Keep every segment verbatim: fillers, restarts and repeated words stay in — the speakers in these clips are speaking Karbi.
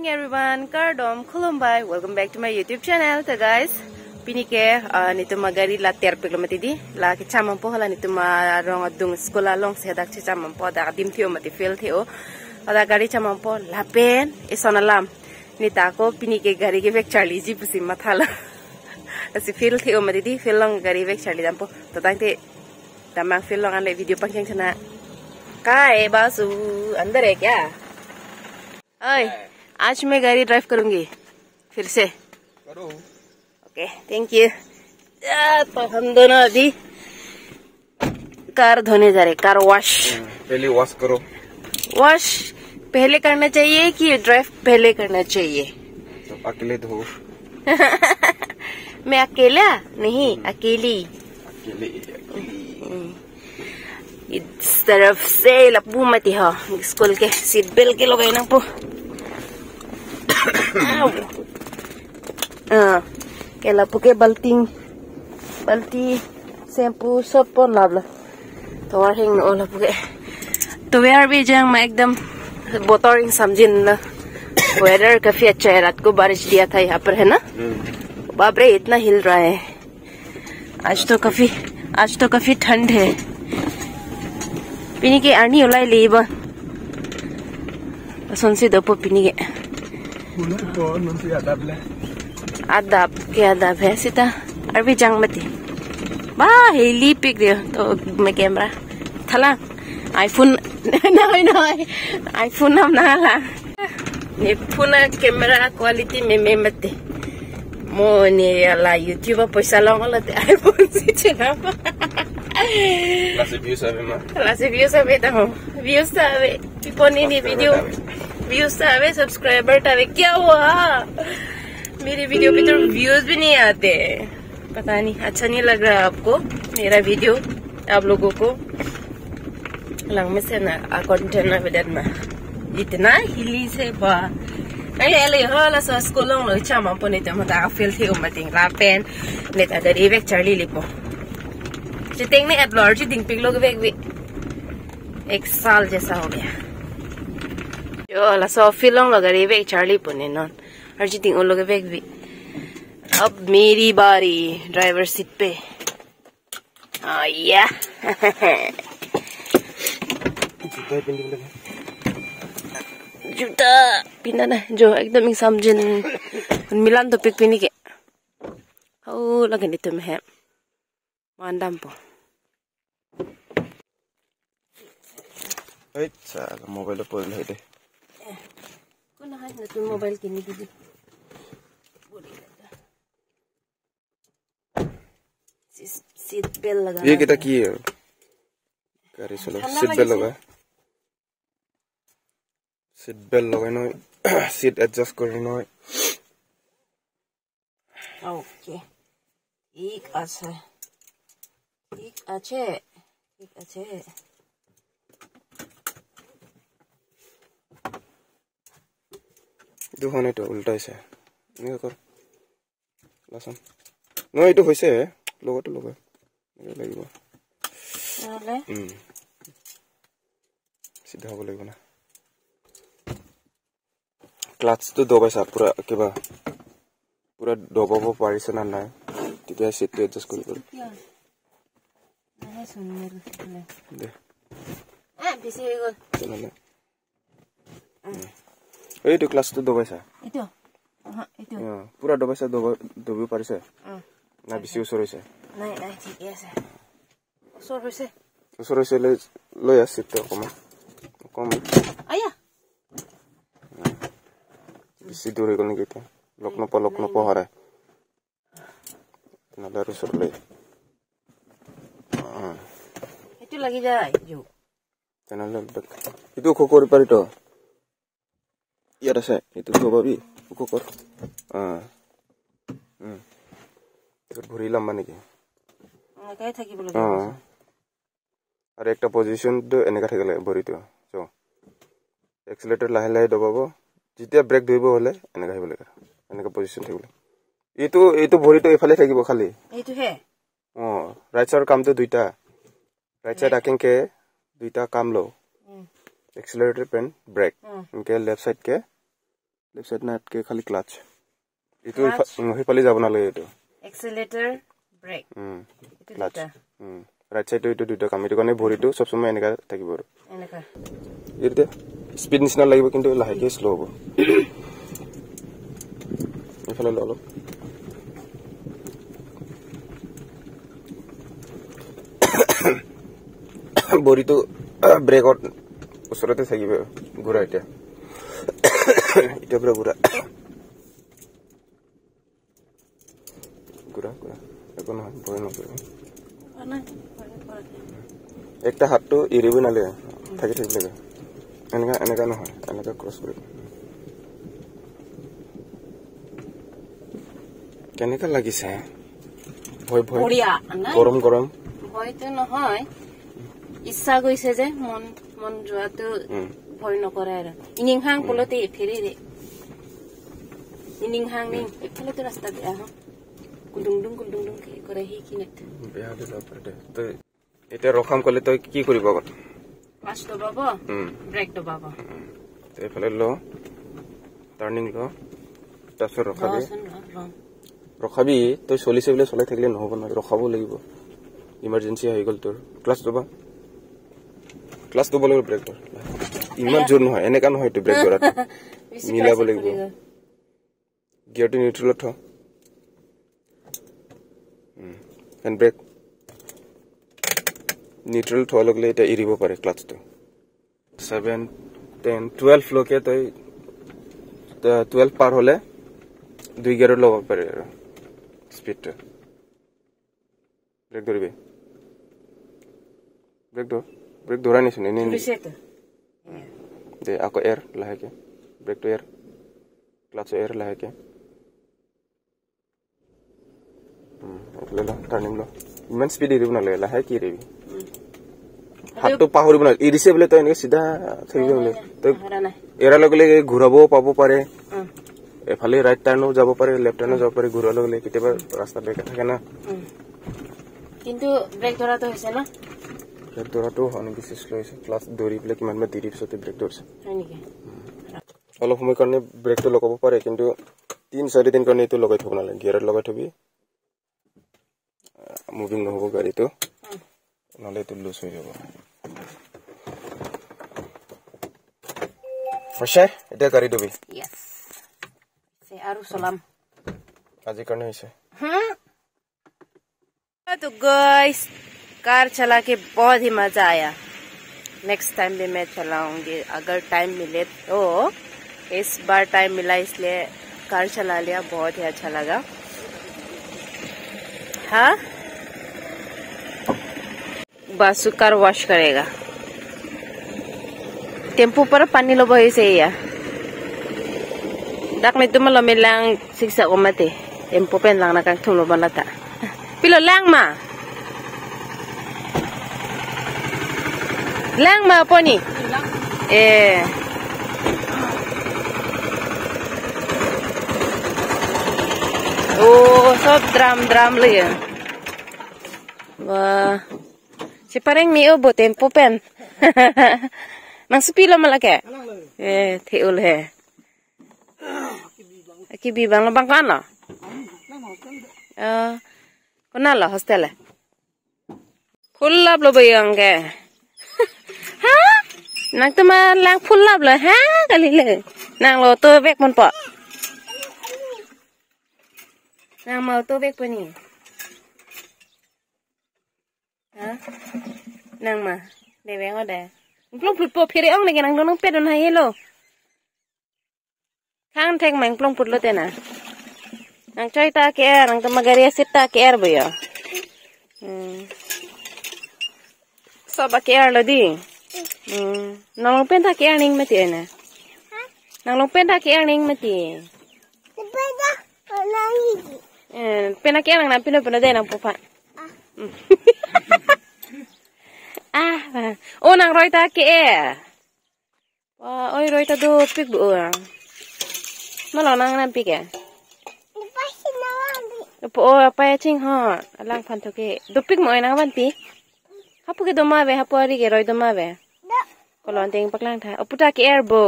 Hey everyone, kardom, khulumbai, welcome back to my YouTube channel. So guys, pini ke uh, netum agari la terpik lo mati di, la kecham ampo hala netum arong adung school along si hadak checham ampo, dak adim theo mati fail theo. Hala gari cham ampo lapen ison alam. Neta ako pini ke gari kevek charliji pusi mathalo. Lasi fail theo mati di, field along gari vek charli dampo. To tangte damnang field along anle video pangcheng chana. काय बासु अंदर है क्या? ओए, आज मैं गाड़ी ड्राइव करूंगी फिर से। करो। Okay, thank you. या, तो हम दोनों अभी कार धोने जा रहे, कार वॉश। हम्म, पहले वॉश करो। वॉश पहले करना चाहिए कि ड्राइव पहले करना चाहिए? तो अकेले धो। मैं अकेला नहीं, अकेली। अकेले, अकेले। हम्म। इस तरफ से lapu mati ho, school ke seat belt ke logai nangpo. Au. Ah, ke lapu ke balting, balti, shampoo, soap pon lablo. Tovar hingno lapu ke. तो यार भी जंग में एकदम बोतोर इन समझिन ना. वेदर काफी अच्छा है, रात को बारिश दिया था यहाँ पर, है ना? बाप रे, इतना हिल रहा है. आज तो काफी, आज तो काफी ठंड है. Pini ke arni ulai le ba. Ason si dopo pini ke. Adap ke adap hai sita. Arvi jang mati. Ba, helipik dia. To me camera. Thalang. iPhone. Noi, noi. iPhone nam nala. Ne phone camera quality meme mati. Mo ne la YouTube paisa longlo te iPhone si chenam. Lasi views ave ma? Lasi views ave ta ho. Views ta ave. People ni ni video. Views ta ave, subscriber ta ave. क्या हुआ? मेरी वीडियो पे तो व्यूज भी नहीं आते. पता नहीं, अच्छा नहीं लग रहा आपको मेरा वीडियो, आप लोगों को? Lang mesen na a content na bedan ma. Itna hili se ba. Ai ele ho laso school along lo cham ampo netum ta fail theo mati lapen neta gari vek charli lepo. Chiteng ne at lo arji dingpik lo vek vek. एक साल जैसा हो गया. Yo, laso field along lo gari vek charli pon non. Arji ding-o lo vek vek. अब मेरी बारी driver seat पे. Oh yeah. जूता पहनने लगे. जूता पहनना है जो एकदम इंसान जन मिलान तो पिक पहनी के. Oh, lagi ni tu meh. Mandam po. Hey, sa mobile pon hai de. Kuna hai na tu mobile kini didi. Seat belt lagana. ये किता की है? गाड़ी चलो, ठंडा सीट बेल्ट लगे लगा. सीट बेल्ट लगे ना, सीट एडजस्ट करो ना. ओके, ठीक আছে, ठीक আছে, ठीक আছে. দুখন এইটো উল্টা হৈছে. এনেকৈ কৰ. লাচোন. নহয়, এইটো হৈছে, লগতে লগাই. এনেকৈ লাগিব. নহ'লে? উম। চিধা হ'ব লাগিব না। ক্লাটচটো দবাইছা পুৰা কিবা? পুৰা দবাব পাৰিছে না নাই? তেতিয়া চিটটো এডজাষ্ট কৰিব পাৰিব। কিয়? নাহে চোন মোৰ ফালে। দে। এ, বেছি হৈ গ'ল। তেনেহ'লে। এইটো ক্লাটচটো দবাইছা? এইটো? অহ, এইটো। অ, পুৰা দবাইছা, দবা-, দবিব পাৰিছে? অ। না বেছি ওচৰ হৈছে? নাই, নাই, ঠিকে আছে। ওচৰ হৈছে। ওচৰ হৈছে, লৈ, লৈ আহ চিটটো অকণমান। অকণমান। আয়া। বেছি দূৰ হৈ গ'ল নেকি এতিয়া? লগ নোপোৱা, লগ নোপোৱা হাৰে। তেনেহ'লে আৰু ওচৰলৈ। অ। সেইটো লাগি যায়, জোক। তেনেহ'লে বেগ। এইটো ওখ কৰি পাৰি তো? ইয়াত আছে, এইটো থ'ব পাৰি, ওখ কৰ। অ। উম। তোৰ ভৰি লম্বা নেকি? এনেকৈ থাকিব লাগে। অ। আৰু একটা পজিশ্যনটো এনেকা থাকিব লাগে ভৰিটো। চ', এক্সিলেটৰ লাহে লাহে দবাব। যেতিয়া ব্ৰেক ধৰিব হ'লে এনেকা আহিব লাগে। এনেকা পজিশ্যন থাকিব লাগে। এইটো, এইটো ভৰিটো এইফালে থাকিব খালি। এইটোহে? অ, ৰাইট চাইডৰ কামটো দুইটা। ৰাইট চাইড আকেংকে দুইটা কাম লওঁ। উম। এক্সিলেটৰ পেন ব্ৰেক। উম। এনেকে লেফ্ট চাইডকে Left side nat ke khali clutch. Itu clutch. Ifa-, mm, sifale jabo nale itu. Accelerator, brake. Hmm. Itu clutch. Duita. Hmm. Right side itu duita kam. Itu karone bhori itu sob somoy eneka thakibo. Eneka. Itu speed nisina lagibo kintu lahai ke slow hobo. Ifale lo lo. Bhori itu, ah, brake ot osorote thakibo. Ghura itu. Itu pura ghura. Ghura, ghura. Eko nohoi, bhori nohoi. Mana? Ekta hath to iribo nale. Thaki thaki lage. Eneka, eneka nohoi. Eneka cross kori. Keneka lagise? Bhoi, bhoi. বঢ়িয়া, নাই? গৰম, গৰম। ভয়তো নহয়। ইচ্ছা গৈছে যে মন, মন যোৱাটো উম। ভয় নকৰে আৰু। ইনিংহাং উম। পলতে ফিৰি দে। ইনিংহাং নিং, উম। এইফালেতো ৰাস্তা বেয়া, হা? কুলুংডুং, কুলুংডুং কি কৰে, সেই কিনাত। বেয়া দে, বাপৰে দে। তো এতিয়া ৰখাম ক'লে তই কি কৰিব আগত? ক্লাছ দবাব, উম। ব্ৰেক দবাব। উম। তো এইফালে ল, টাৰ্ণিং ল, তাৰপিছত ৰখাবি। ৰচোন, ৰ, ৰ। ৰখাবি, তই চলিছে বুলি চলাই থাকিলে নহ'ব নহয়, ৰখাব লাগিব। ইমাৰ্জেঞ্চি হৈ গ'ল তোৰ। ক্লাছ দবা। ক্লাছ দবা লাগিব ব্ৰেক ধৰ। ইমান জোৰ নহয়, এনেকা নহয় তোৰ ব্ৰেক ধৰাটো। বেছি মিলাব ক্লাছত লাগিব। পৰি গ'ল। গিয়াৰটো নিউট্ৰেলত থ। উম। Hand break. নিউট্ৰেল থোৱাৰ লগে লগে এতিয়া এৰিব পাৰে ক্লাছটো। ছেভেন, টেন, টুৱেলভ লৈকে তই, আহ, টুৱেলভ পাৰ হ'লে দুই গিয়াৰত ল'ব পাৰে আৰু স্পীডটো। ব্ৰেক ধৰিবি। ব্ৰেক ধৰ। ব্ৰেক ধৰা নিচিনা, এনেই নিবি। ধৰিছে তো। দে, আকৌ এৰ লাহেকে। ব্ৰেকটো এৰ। ক্লাছ এৰ লাহেকে। উম, এইফালে ল, টাৰ্ণিং ল। ইমান স্পীড এৰিব নালাগে, লাহেকে এৰিবি। উম। হাতটো পাহৰিব নালাগে। এৰিছে বোলে তই এনেকে চিধা থাকিব নাই, বোলে। নাই, নাই, তই পাহৰা নাই। এৰাৰ লগে লগে ঘূৰাবও পাব পাৰে। উম। এফালে ৰাইট টাৰ্ণো যাব পাৰে, লেফ্ট টাৰ্ণো উম। যাব পাৰে, ঘূৰাৰ লগে লগে কেতিয়াবা ৰাস্তা বেকা থাকে না। উম। কিন্তু ব্ৰেক ধৰাটো হৈছে ন? ব্ৰেক ধৰাটো হয় নেকি, শ্ল' হৈছে। ক্লাছ ধৰি পেলাই কিমান বাৰ দেৰি পিছতে ব্ৰেক ধৰিছে। হয় নেকি? উম। অলপ সময় কাৰণে ব্ৰেকটো লগাব পাৰে, কিন্তু তিন চাৰি দিন কাৰণে এইটো লগাই থ'ব নালাগে। গিয়াৰত লগাই থবি, মুভিং নহ'ব গাড়ীটো, উম। নহ'লে এইটো লুজ হৈ যাব। হৈছে, এতিয়া গাড়ী ধুবি। য়েছ। সে আৰু চলাম। আজিৰ কাৰণে হৈছে। হুম। तो गाइस, कार चला के बहुत ही मजा आया। नेक्स्ट टाइम भी मैं चलाऊंगी, अगर टाइम मिले तो। इस बार टाइम मिला, इसलिए कार चला लिया, बहुत ही अच्छा लगा। हाँ, बासु कार वॉश करेगा। टेम्पो पर पानी lo boy se ya. Dak me tum lo me lang siksa ko mate. Tempo pen lang na kangthum lo ban lata. Pilo lang ma? Lang ma poni? Eh. Oh, sob drum drum lagi. Wah. Si pareng me-o bo tempo pen. Nang supi lo ma lake? Eh, the-ul he. Aki bi bang lo bang kan lo? Eh, konat lo hostel e? Full lap lo bayang ke. Ha? Nangtum ma lang full lap lo. Ha? Kali le. Nang lo to bek mon po. Nang ma to bek po ni. Ha? Nang ma. De beng o de. Plong plut po phiri ong lagi nang dong nang pedon hai lo. Khang thek meng plong putlo tena. Nang choi ta ke er, nangtum ma gari asit ta ke er bo yo. Hmm. Sob ke er lo di. Hmm. Nang long pen ta ke er ning mati ena. Nang long pen ta ke er ning mati. Eh, pen ta ke er nang na pino pino de nang pupa. Ah. Oh, nang roi ta ke er. Wah, oi roi ta dopik bo. Malo nang nangpi ke? Lepas sih nangpi. Po o apa ya ching ho? Alang phan to ke. Dopik mo nang vanpi. Hapu ke doma ve, hapu ari ke roi doma ve. Dok. Kolon ting paklang tha. Opu ta ke er bo.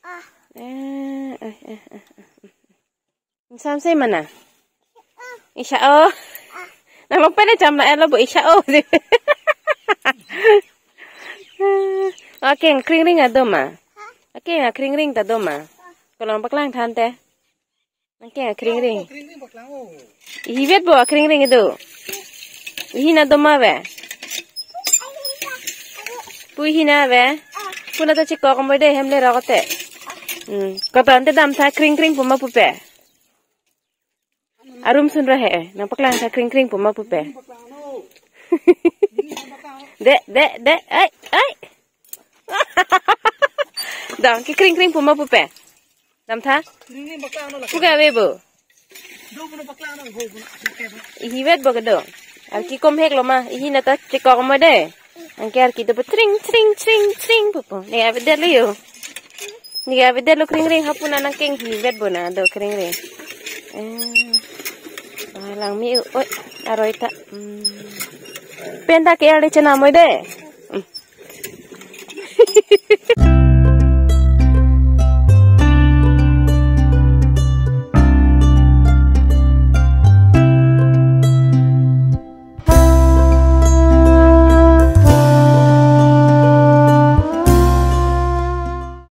Ah. Eh, eh, eh. Samse mana? Isa o. Nang lo pele jam la elo bo isa o. Akeng kringring ado ma? Akeng kringring ta do ma? Kolong paklang than te. Akeng kringring. Kringring paklang o. Ihivet bo kringring do. Ihina do ma ve? Pu ihina ve? Pu nata chikok mo de hem le rok te. Hmm. Koton te damtha kringring pu ma pupe? Arum sun ra he, nang paklang tha kringring pu ma pupe? De, de, de, ai, ai. Dong, ke kringring pu ma pupe? Damtha? Kringring paklang no la. Pu ke ave bo? Do puno paklang no, ho puno. Ihivet bo kedo. Arki kom hek lo ma, ihi nata chikok mo de. Anke arki do tring, tring, tring, tring pupo. Ne ave de lo yo. Ne ave de lo kringring hapu na nang keng hivet bo na do kringring. Eh. Langme, oi, aroi ta. Hmm. Pen ta ke ale chena mo de.